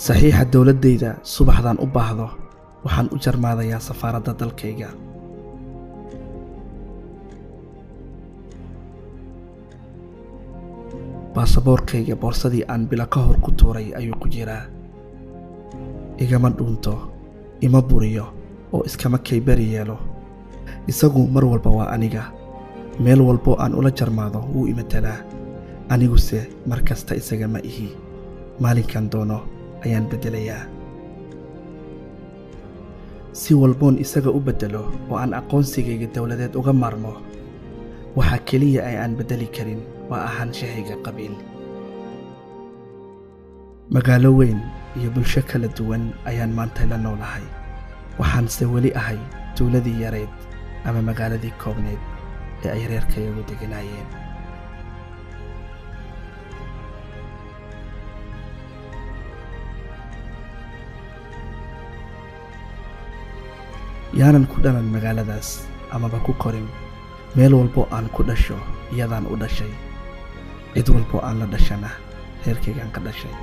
Saxiixa dowladdayda subaxdaan u baahdo waxaan u jarmaadayaa safaaradda dalkayga. Baasaboorkayga boorsadii aan bilo ka hor ku tuuray ayuu ku jiraa. Igama dhuunto, ima buriyo oo iskama kaybari yeelo. Isagu mar walba waa aniga. Meel walbo aan ula jarmaado wuu i matalaa. Aniguse mar kasta isaga ma ihi. Maalinkan doono ayaan beddelayaa. Si walboon isaga u beddelo oo aan aqoonsigayga dowladeed uga maarmo, waxa keliya ee aan beddeli karin waa ahaanshahayga qabiil. Magaalo weyn iyo bulsho kala duwan ayaan maanta la noolahay. Waxaanse weli ahay tuuladii yarayd ama magaaladii koobnayd ee ay reerkayagu degganaayeen. Yaanan ku dhalan magaaladaas amaba ku korin. Meel walbo aan ku dhasho iyadaan u dhashay. Cid walbo aan la dhashana reerkaygaan ka dhashay.